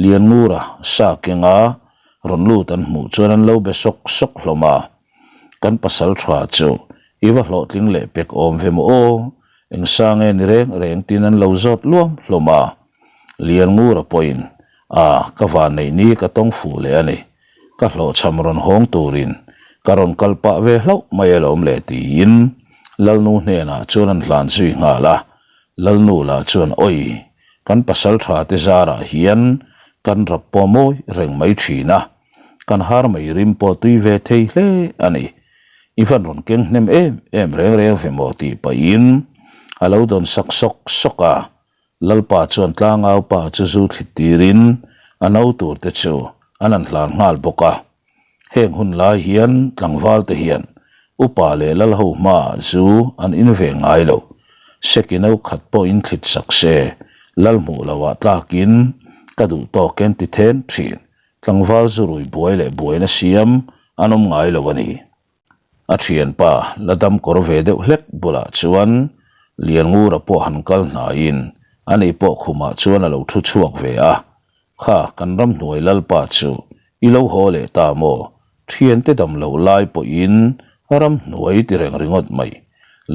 Lianngura sa kenga rawn lut an hmuh chuan an lo be sawk sawk hlawm a. Kan pasal tha chu i va hlawhtling leh pek awm ve maw aw, eng sa nge ni reng reng tiin an lo zawt luam hlawm a. Lianngura pawhin, A, ka van neih ni ka tawng fuh leh a ni. Ka hlawhchham rawn hawng turin ka rawn kal pah ve hlauh mai alawm le tiin Lalnu hnenah chuan an hlan zui nghal a. Lalnu lah chuan Awi, kan pasal tha te zarah hian kan rap pawh mawi reng mai thin a, kan har mai rim pawh tui ve thei hle a ni. I van rawn keng hnem em em reng reng ve maw tih pahin a lo dawn sak sawk sawk a. Lalpa chuan tlangau pa chu zu thlit tirin a no tur te chu an han hlan nghal bawk a. Heng hun lai hian tlangval te hian upa leh lal ho hmaah zu an in ve ngai lo. Seki no khat pawh in thlit sak se, lal hmuh loah tlakin ka duh tawk en ti then thin. Tlangval zu rui buai leh buaina siam an awm ngai lo a ni. A thianpa la dam kawr ve deuh hlek bulah chuan Lianngura pawh han kal hnaiin ani pawh khumah chuan a lo thu chhuak ve a, Kha kan ramhnuai lalpa chu i lo haw leh ta maw? Thiante dam loh lai pawhin ramhnuai ti reng ringawt mai.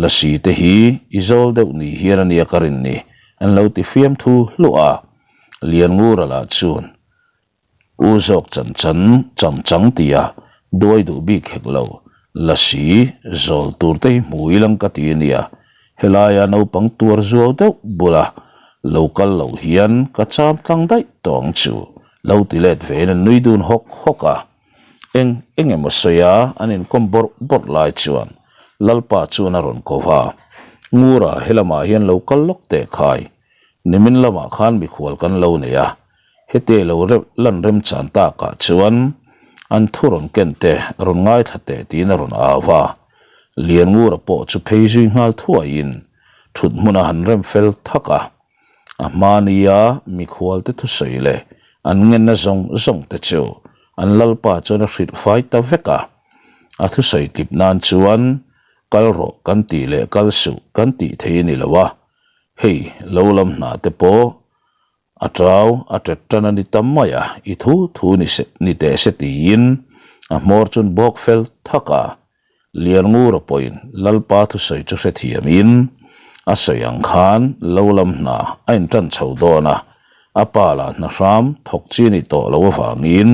Lasi te hi i zawl deuh ni hian a nia ka rin ni an lo ti fiamthu hluah a. Lianngura lah chuan U zawk chan chan cham chang tia duai duh bik hek lo, lasi zawl tur te hi hmu ilang ka ti ania, helaia naupang tuar zuau deuh bula lo kal loh hian ka cham tlang daih tawh ang chu lo ti let vein an nui dun hawk hawk a. Eng eng emaw sawi a an inkawm bawrh bawrh lai chuan Lalpa chuan a rawn ko va, Ngura helamah hian lo kal lawk teh khai, nimin lamah khan mikhual kan lo nei a, Heti lo reuh lan remchan takah chuan an thu rawn ken te rawn ngaithla teh tiin a rawn au va. Lianngura pawh chu phei zui nghal thuaiin thut hmun a han rem fel thak a. A hma nia mikhualte thusawi leh an ngenna zawng zawng te chu an lalpa chuan a hrilh fai ta vek a. A thusawi tlip nan chuan kal rawh kan tih leh kal suh kan tih thei a ni lo a, hei lo lam hna te pawh A ṭau a ṭet ṭan a ni ta mai a, i thu thu ni se ni teh se tiin a hmawr chuan bawk fel thak a. Lianngura pawhin Lalpa thusawi chu hrethiamin a sawi ang khan lo lam hna a inṭan chho dawn a, a pa lah hna hram thawk chi a nih tawh loh avangin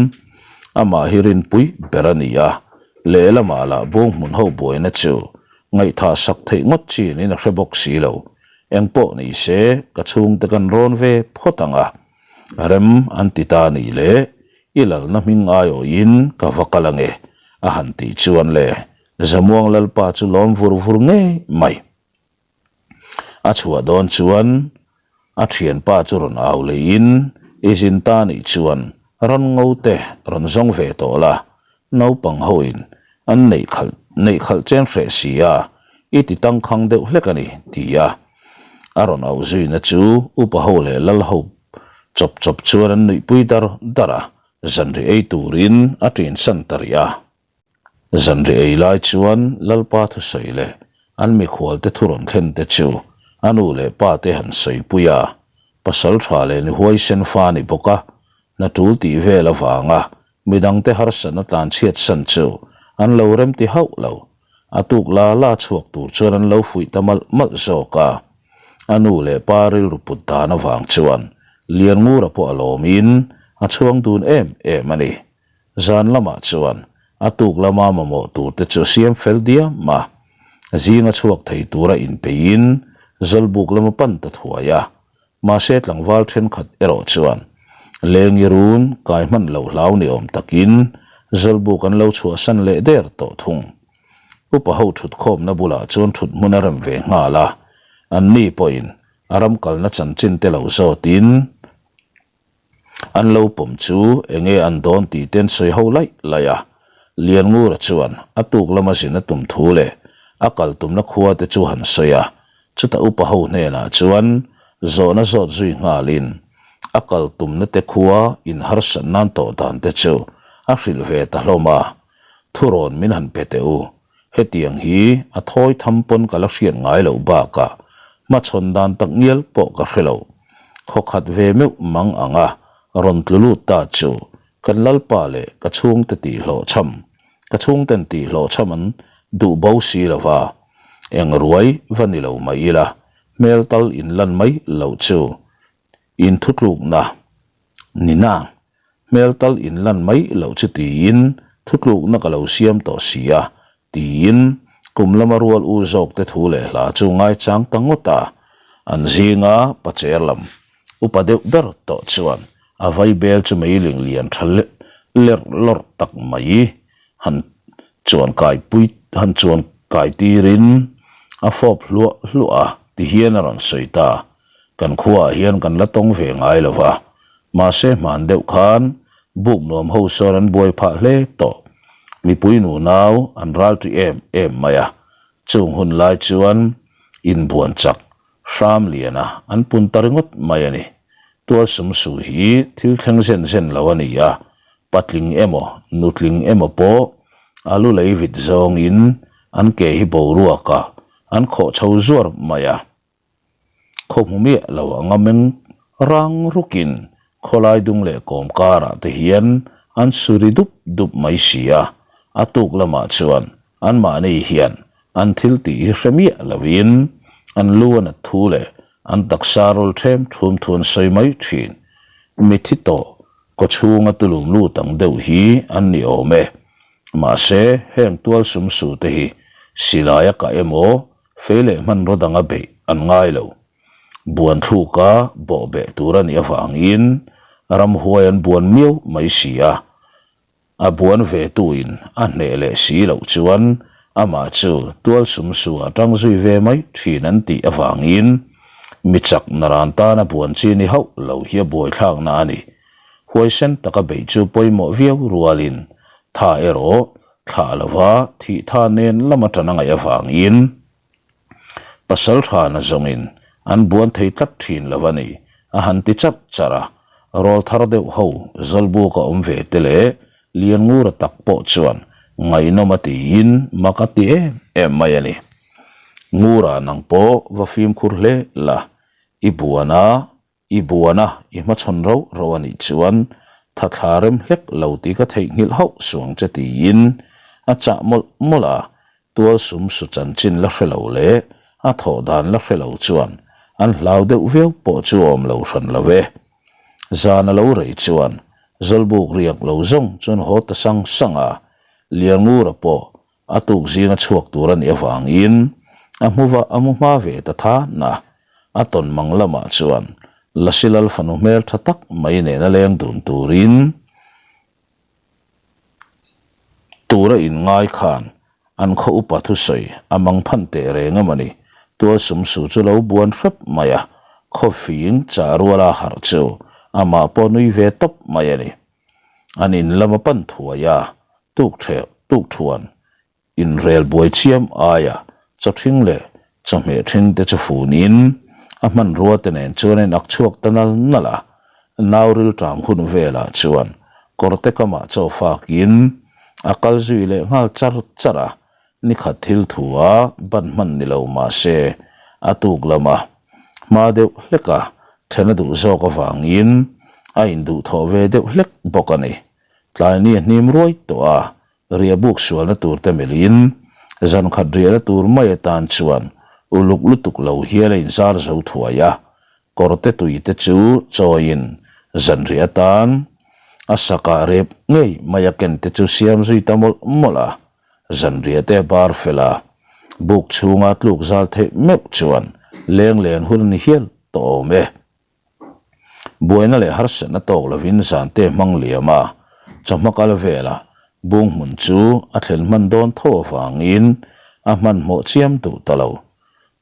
amah hi rinpui ber a ni a, lehlamah lah bunghmun ho buaina chu ngaihthah sak theih ngawt chin in a hre bawk si lo. Engpawh ni se, ka chhungte kan rawn ve phawt ang a, rem an ti ta ni le, i lalna hming aiawhin ka va kal ange, a han tih chuan le, Zamuang Lalpa chu lawm vur vur ngei mai. A chhuah dawn chuan a thianpa chu rawn au leiin, I zin ta nih chuan rawn ngo te rawn zawng ve tawh la, naupang hoin an neih khalh neih khalh chen hreh si a. I ti tangkhang deuh hlek a ni, ti a. A rawn auh zuina chu upa ho leh lal ho chawp chawp chuan an nuihpui dar dar a, zanri ei turin a ṭinsan ta rih a. Zanri ei lai chuan Lalpa thusawi leh an mikhualte thu rawn thlen te chu a nu leh pa te han sawipui a, pasal tha leh ni huaisen fa ni bawk a, hna tul tih vel avanga midangte harsatna tlanchhiat san chu an lo remti hauh lo. A tuk la la chhuak tur chuan an lo fuih ta malh malh zawk a. A nu leh pa rilru put dan avang chuan Lianngura pawh a lawmin a chhuang dun em em a ni. Zan lamah chuan a tuk lama mamawh tur te chu a siam fel diam a. Zinga chhuak thei tura inpeiin Zawlbuk lama pan ta thuai a. Mahse tlangval thenkhat erawh chuan Lengi run kai hman loh hlau ni awm takin Zawlbuk an lo chhuahsan leh der tawh thung. Upa ho thutkhawmna bulah chuan thut hmun a rem ve nghal a. Anni pawhin a ram kalna chanchin te lo zawtin, An lo pawm chu enge an dawn tih te an sawi ho laih laih a, Lianngura chuan a tuk lama zin a tum thu leh a kal tumna khua te chu han sawi a, chutah upa ho hnenah chuan zawhna zawt zui nghalin a kal tumna te khua in harsat nan tawh dan te chu a hrilh ve ta hlawm a, thurawn min han pe teh u. Hetiang hi a thawi tham pawn ka la hriat ngai loh bakah hmachhawn dan tak ngial pawh ka hre lo. Khaw khat ve meuh mang anga rawn tlu lut ta chu kan lalpa leh ka chhungte tih hlawhchham, ka chhungten tih hlawhchham an duh bo si lo va, eng ruai va ni lo mai ila hmel tal inlan mai loh chu inthutlukna ni na. Hmel tal inlan mai loh chu tiin thutlukna ka lo siam tawh si a, tiin kum lama rual u zawk te thu leh hla chu ngaichang ta ngawt a. An zinga pacher lam upa deuh ber tawh chuan a vaibel chu meiling lian tha lerh lawrh tak mai han chuan kai pui han chuan kai tirin a fawp hluah hluah a tihian a rawn sawi ta. Kan khuaah hian kan la tawng ve ngai lo va, mahse hman deuh khan buk nuam ho sawn an buai phah hle tawh. Mipui nunau an ral ṭi em em mai a, chung hun lai chuan inbuan chak hram liana an pun ta ringawt mai a ni. Tual sumsu hi thil thleng zen zen lo a ni a, patling emaw nutling emaw pawh a lu lei vit zawngin an ke hi boruakah an khawh chho zuar mai a. Khaw hmu miah lo anga meng rang rukin khawlai dung leh kawm karah te hian an suri dup dup mai si a, a tuk lamah chuan anmahni hian an thil tih hi hre miah loin an lu a nat thu leh an taksa rawl ṭhem ṭhum thu an sawi mai ṭhin. Mithi tawh kawchhunga tulum lut ang deuh hi an ni awm e. Mahse, heng tual sumsu te hi silai a kah emaw Fei leh hmanraw danga beih an ngai lo. Buan thluka bawh beh tur a nih avangin ramhuai an buan miau mai si a. A buan ve tuin a hneh leh si loh chuan amah chu tual sumsu a tang zui ve mai thin an tih avangin mi chak naran tana buan chi ni hauh lo hi a buaithlakna a ni. Huaisen taka beih chu pawimawh viau rualin tha erawh Thlah lova thih tha nen lama tan a ngaih avangin pasal tha na zawngin an buan thei tlat thin lo a ni, a han ti charh charh a. Rawl thar deuh ho Zawlbuka awm ve te leh Lianngura tak pawh chuan ngaihnawm a tiin mak a ti em em mai a ni. Ngura nang pawh va fimkhur hle la, i buan a, I buana i hmachhawn rauh rauh a nih chuan thathla rem hlek lo tih ka theihnghilh hauh suang che tiin a chah mawlh mawlh a, tual sum su chanchin la hre lo leh a thawh dan la hre lo chuan an hlau deuh viau pawh chu awm lo hran lo e. Zan a lo rei chuan Zawlbuk riak lo zawng chuan haw ta sang sang a, Liangura pawh A tuk zinga chhuak tur a nih avangin a hmu va a mu hma ve ta than a, a tawn mang lamah chuan Lasi Lal fanu hmel tha tak mai nena leng dun turin tura inngai khan an khaw upa thusawi a mang phan teh reng a mawni, tual sumsu chu lo buan hrep mai a, khawfing chah ruala harh chu amah pawh nui ve tawp mai a ni. An in lama pan thuai a, tuk theuh tuk thuan inrel buai chiam aia. Chaw ṭhing leh chawhmeh ṭhing te chu funin a hmanrua te nen chuan a inak chhuak ta nal nal a. Nau rilṭam hun velah chuan kawrte kamah chaw fakin a kal zui leh nghal char char a, Nikhat thil thu a ban hman ni lo mah se a tuk lama hma deuh hlek a then a duh zawk avangin a induhthawh ve deuh hlek bawk a ni. Tlaini a hnim ruai tawh a, riah buk sualna tur te melhin zan khat riahna tur mai atan chuan uluk lutuk lo hian a inzar zo thuai a, Kawrte tui te chu chawiin zanriah atan a sakah rep ngei mai a ken te chu siam zui ta mawlh mawlh a, zanriah te bar fel a, buk chhunga tluk zal theih meuh chuan leng len hun a ni hial tawh awm e. Buaina leh harsatna tawk lovin zan te hmang liam a, chawhma kal velah bung hmun chu a thlen hman dawn tho avangin a hmanhmawh chiam duh ta lo.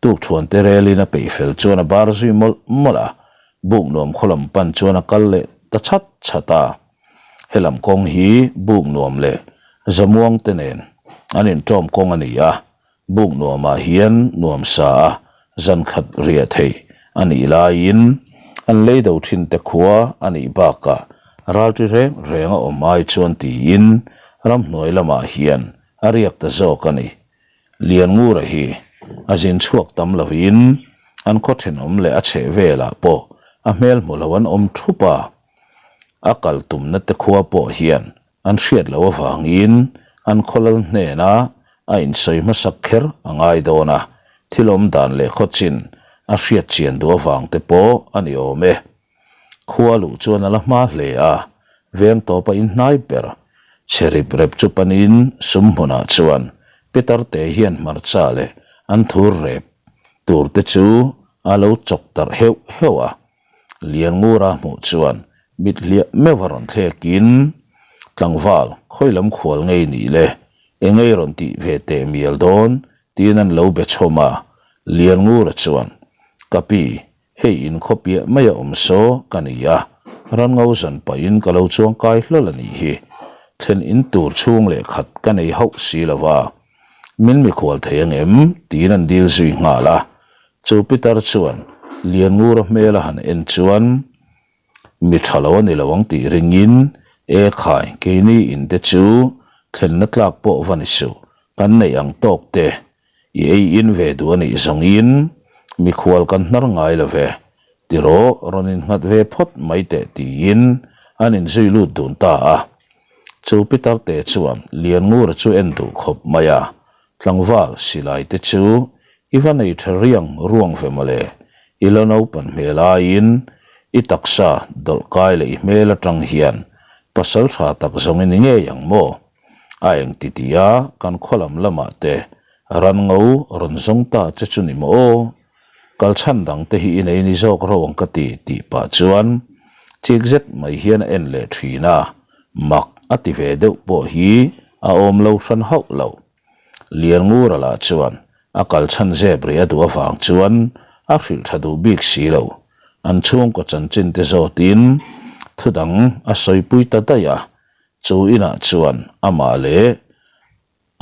Tukṭhuan te relin a peih fel chuan a bar zui mawlh mawlh a, buk nuam khaw lam pan chuan a kal leh ta chhat chhat a. Helam kawng hi buk nuam leh Zamuang te nen an inṭawm kawng a ni a, buk nuamah hian nuam sa a zan khat riah theih a nih laiin an lei do ṭhin te khua a nih bakah ralṭi reng reng a awm ai chuan tiin ramhnuai lamah hian a riak ta zawk a ni. Lianngura hi a zin chhuak tam lovin an khaw thenawm leh a chheh velah pawh a hmel hmu lo an awm thup a, a kal tumna te khua pawh hian an hriat loh avangin an khaw lal hnena a insawi hmasak kher a ngai dawn a, thil awm dan leh khaw chin a hriat chian duh avang te pawh a ni awm e. Khua luh chuan a la hma hle a, veng tawp a inhnai ber. Chhe rip rep chu panin sum hmunah chuan Peter te hian hmarcha leh an thur rep tur te chu a lo chawk tarh heuh heuh a. Lianngura hmuh chuan mit hliah meuh a rawn thlekin, Tlangval, khawi lam khual ngei nih le, engei rawn tih ve teh mial dawn? tiin an lo be chhawm a. Lianngura chuan, Ka pi, Hei in khaw piah mai a awm saw ka ni a, ran ngo zan pahin ka lo chuang kai hlawl a nih hi. Thlen in tur chhung leh khat ka nei hauh si lo va, min mikhual thei ang em? tiin an dil zui nghal a. Chu Peter chuan Lianngura hmel a han en chuan mi tha lo a ni lo ang tih ringin, E khai, keini in te chu thlenna tlak pawh va ni suh, kan neih ang tawk te I ei in ve duh a nih zawngin mikhual kan hnar ngai lo ve, tiraw rawn innghat ve phawt mai teh tiin an inzui lut dun ta a. Chu Peter te chuan Lianngura chu en duh khawp mai a, tlangval silai te chu i va nei tha riang ruang ve mawle, i la naupan hmel aiin i taksa dawlh kai leh i hmel atang hian pasal tha tak zawng i ni ngei ang maw? A eng ti ti a, kan khaw lam lamah te ran ngo rawn zawng ta che chu ni maw aw? Kal chhan dang te hi i nei ni zawk ro ang ka ti tih pah chuan chik zet mai hian a en leh thin a, mak a ti ve deuh pawh hi a awm lo hran hauh lo. Lianngura lah chuan a kal chhan zep rih a duh avang chuan a hrilh tha duh bik si lo. An chhungkaw chanchin te zawtin thudang a sawipui ta daih a, Chu inah chuan amah leh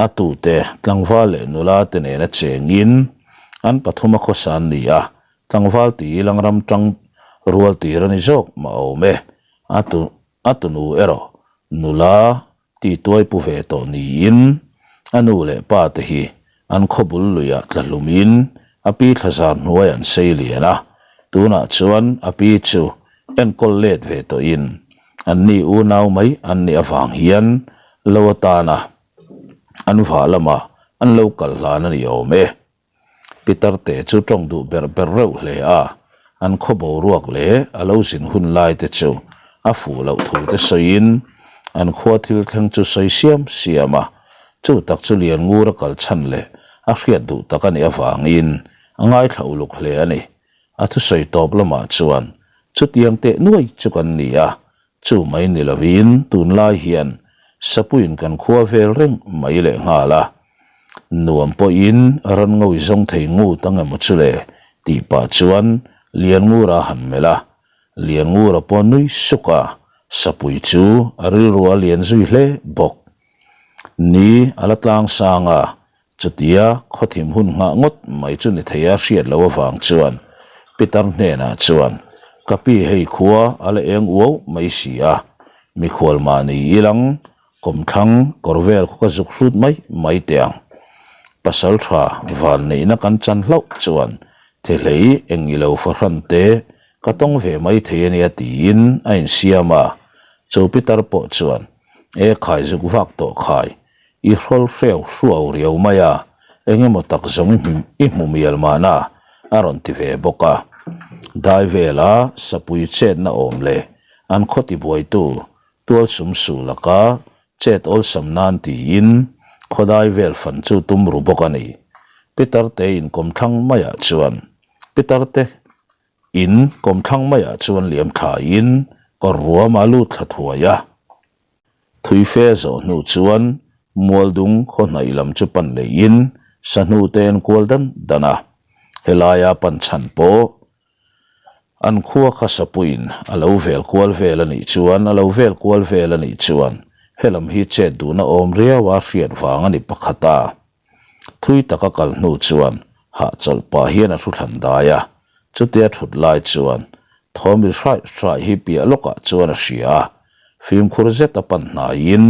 a tute tlangval leh nula te nena chengin an pathum a khawsa an ni a, tlangval ti ilang ram tang rual tir a ni zawk mah awm e. A tu a tunu erawh nula ti tuai pu ve tawh niin a nu leh pa te hi An khaw bul luiah tla hlumin a pi thlazar hnuai an sei lian a, tunah chuan a pi chu enkawl let ve tawhin anni unau mai an nih avang hian lo atana an vah lamah an lo kal hlan a ni awm e. Peter te chu tawng duh ber ber reuh hle a, an khaw boruak leh a lo zin hun lai te chu a fuh loh thu te sawiin an khua thil thleng chu sawi siam siam a, Chu tak chu Lianngura kal chhan leh a hriat duh tak a nih avangin a ngaithla uluk hle a ni. A thusawi tawp lamah chuan, Chutiang teh nuai chu kan ni a, chu mai ni lovin tunlai hian Sapuiin kan khua vel reng mai leh nghal a. Nuam pawhin ran ngawi zawng thei ngut ang emaw chu le tih pah chuan Lianngura a han melh a, Lianngura pawh nui suk a, Sapui chu a rilru a lian zui hle bawk. Ni a la tlang sang a. Chutia khawthim hun nghah ngawt mai chu ni thei a hriat loh avang chuan Pitar hnenah chuan, Ka pi hei khua a la eng uau mai si a, mikhual mahni ilang kawmthlang kawr vel khaw ka zuk hrut mai mai teh ang. Pasal tha van neihna kan chan hlauh chuan thehlei eng i lo fahran te ka tawng ve mai thei a nia tiin a insiam a. Chu Pitar pawh chuan, E khai zuk vak tawh khai, I hrawl hreu hruau riau mai a, eng emaw tak zawng i i hmu mial mahna a rawn ti ve bawk a. Dai vela sapui chetna awm leh an khaw tibuaitu tual sum su laka chet awlsam nan tiin khawdai vel fan chu tum ru bawk a ni. Pitar te inkawmthlang maiah chuan Pitar te in kawmthlang maiah chuan liam thlaiin kawr ruam a lut thla thuai a. Thui fe zawh hnu chuan Mualdung khaw hnaih lam chu pan leiin sahnu te an kual dan dan a, helaia pan chhan pawh an khua kha sapuiin a lo vel kual vel a nih chuan a lo vel kual vel a nih chuan helam hi chet duhna awm riau a hriat vang a ni pakhat a. Thui taka kal hnu chuan hahchawlh pah hian a thu thlan dai a, chutia thut lai chuan thawm ri hraih hraih hi piah lawkah chuan a hria a, fimkhur zet a pan hnaiin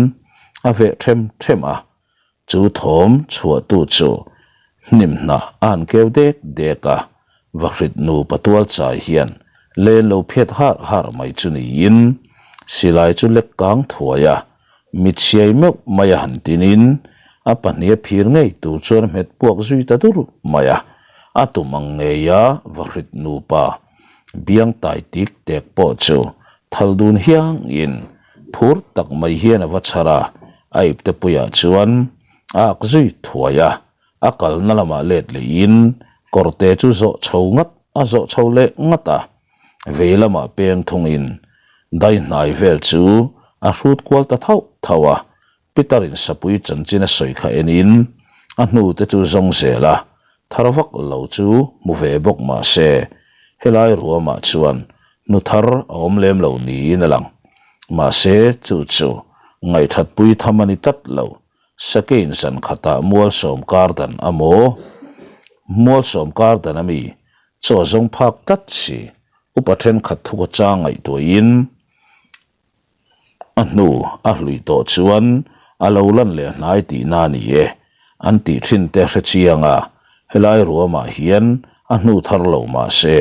a veh them them a, chu thawm chhuahtu chu hnim hnah a han keu dek dek a, Vahrit nupa tual chai hian len lo phiat har har mai chu niin silai chu lek kang thuai a, mitchhiai meuh mai a han tinin a pahnih a phir ngei tur chuan a hmet puak zui ta dur mai a, a tum ang ngeia Vahrit nupa biang tai tik tek pawh chu thal dun hiangin phur tak mai hian a va chhar a, a ipte puiah chuan a ak zui thuai a. A kalna lamah let lehin kawrte chu zawh chho ngat a zawh chho leh ngat a, vei lamah peng thungin dai hnai vel chu a hrut kual ta thauh thauh a. Peter-in sapui chanchin a sawi kha enin a hnute chu zawng zel a, thar vak lo chu hmu ve bawk mah se helai ruamah chuan hnu thar a awm lem lo niin a lang. Mahse chu chu ngaihthatpui tham a ni tlat lo. Sakein zan khatah Mualsawm kar dan a maw? Mualsawm kar dan a mi? Chaw zawng phak tlat si. Upa thenkhat thu ka chang ngaihtuahin a hnu a hlui tawh chuan a lo lan leh hnai tihna a ni e. An tih thin te hre chiang a, helai ruamah hian a hnu thar lo mah se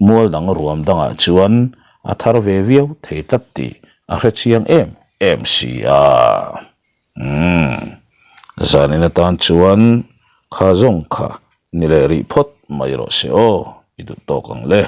mual dang ruam dangah chuan a thar ve viau thei tlat tih a hre chiang em em si a. Umm, zanin atan chuan kha zawng kha ni leh rih phawt mai rawh se aw, i duh tawk ang le.